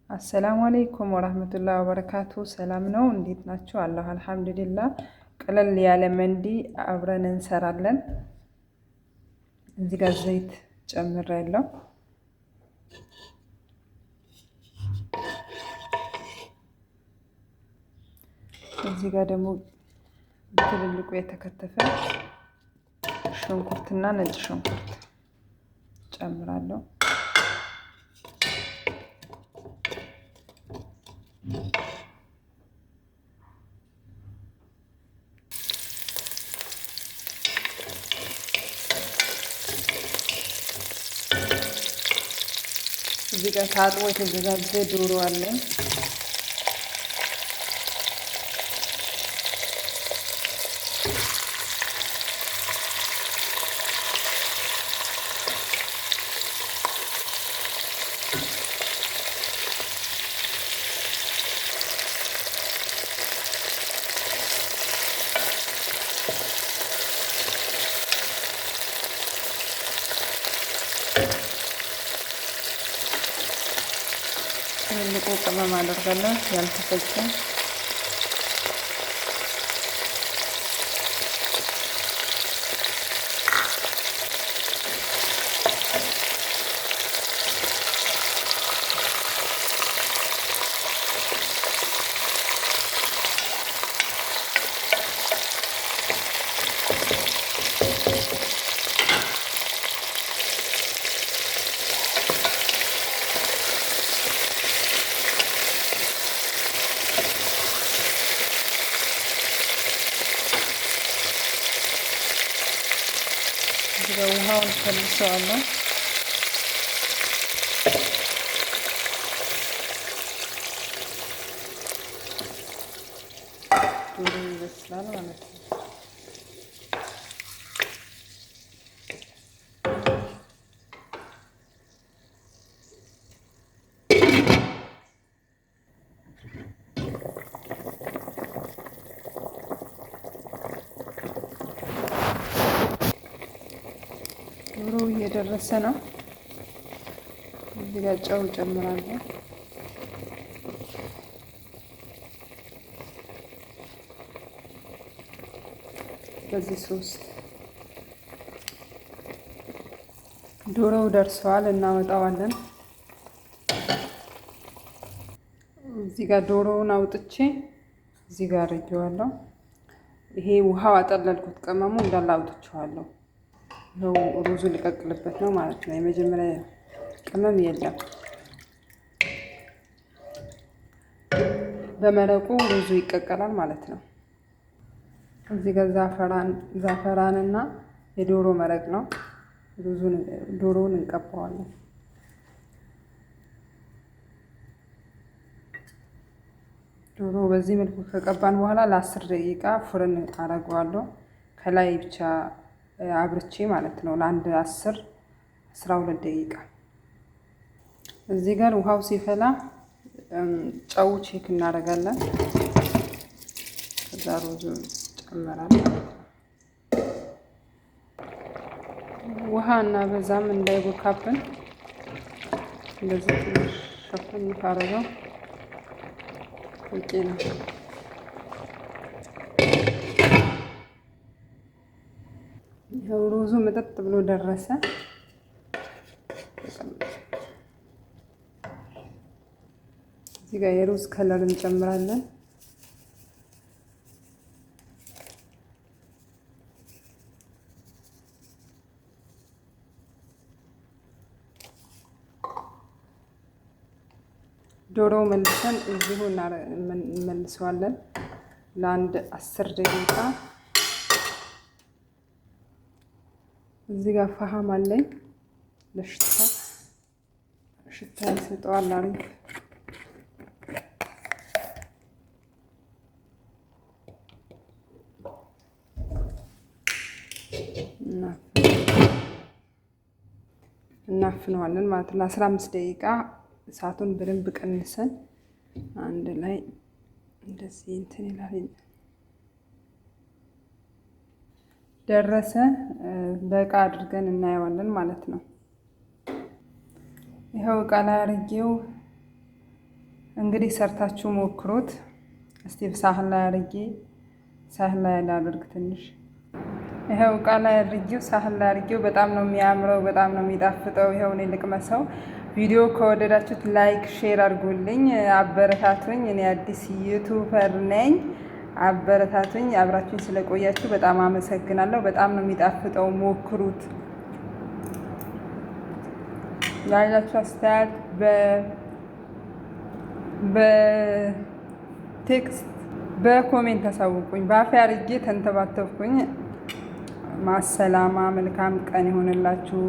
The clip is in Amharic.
አሰላሙ አለይኩም ወራህመቱላሂ ወበረካቱ። ሰላም ነው፣ እንዴት ናችሁ? አለሁ አልሐምዱሊላህ። ቀለል ያለ መንዲ አብረን እንሰራለን። እዚህ ጋር ዘይት ጨምሬያለሁ። እዚህ ጋር ደግሞ ትልልቁ የተከተፈ ሽንኩርትና ነጭ ሽንኩርት ጨምራለሁ። እዚህ ጋር ታጥቦ የተዘጋጀ ዶሮ አለኝ። ትልልቁ ቅመም አደርጋለሁ ያልተፈጨ። ውሃውን ፈልሰዋለሁ። ዶሮ ይበስላል ማለት ነው። ዶሮ እየደረሰ ነው። እዚህ ጋር ጨው ጨምራለሁ። በዚህ ሶስት ዶሮው ደርሰዋል፣ እናወጣዋለን። እዚህ ጋር ዶሮውን አውጥቼ እዚህ ጋር አድርጌዋለሁ። ይሄ ውሃው አጠለልኩት፣ ቅመሙ እንዳለ አውጥቼዋለሁ። ይኸው ሩዙ ሊቀቅልበት ነው ማለት ነው። የመጀመሪያ ቅመም የለም። በመረቁ ሩዙ ይቀቀላል ማለት ነው። እዚህ ጋር ዛፈራንና የዶሮ መረቅ ነው። ሩዙን ዶሮውን እንቀባዋለን። ዶሮ በዚህ መልኩ ከቀባን በኋላ ለ10 ደቂቃ ፍርን አደርገዋለሁ። ከላይ ብቻ አብርቼ ማለት ነው። ለአንድ 10 12 ደቂቃ። እዚህ ጋር ውሃው ሲፈላ ጨው check እናደርጋለን። ከዛ ሩዙ ጨመራል ማለት ነው። ውሃ እና በዛም እንዳይቦካብን እንደዚህ ትንሽ ሸፈን ካረገው በቂ ነው። ይኸው ሩዙ ምጥጥ ብሎ ደረሰ። እዚህ ጋር የሩዝ color እንጨምራለን። ዶሮ መልሰን እዚሁ እንመልሰዋለን ለአንድ 10 ደቂቃ። እዚህ ጋር ፋሃም አለኝ ለሽታ ሽታ ይሰጠዋል። አሪፍ እናፍነዋለን ማለት ነው። ለ15 ደቂቃ እሳቱን በደንብ ቀንሰን አንድ ላይ እንደዚህ እንትን ይላል። ደረሰ። በእቃ አድርገን እናየዋለን ማለት ነው። ይኸው እቃ ላይ አድርጌው እንግዲህ ሰርታችሁ ሞክሩት። እስቲ ሳህን ላይ አድርጌ፣ ሳህን ላይ ላድርግ ትንሽ። ይኸው እቃ ላይ አድርጌው፣ ሳህን ላይ አድርጌው። በጣም ነው የሚያምረው፣ በጣም ነው የሚጣፍጠው። ይኸው እኔ ልቅመሰው። ቪዲዮ ከወደዳችሁት like፣ share አድርጉልኝ፣ አበረታቱኝ። እኔ አዲስ YouTuber ነኝ፣ አበረታቱኝ። አብራችሁኝ ስለቆያችሁ በጣም አመሰግናለሁ። በጣም ነው የሚጣፍጠው፣ ሞክሩት። ያላችሁ አስተያየት በ text፣ በ comment አሳውቁኝ። በአፌ አድርጌ ተንተባተብኩኝ። ማሰላማ፣ መልካም ቀን ይሆንላችሁ።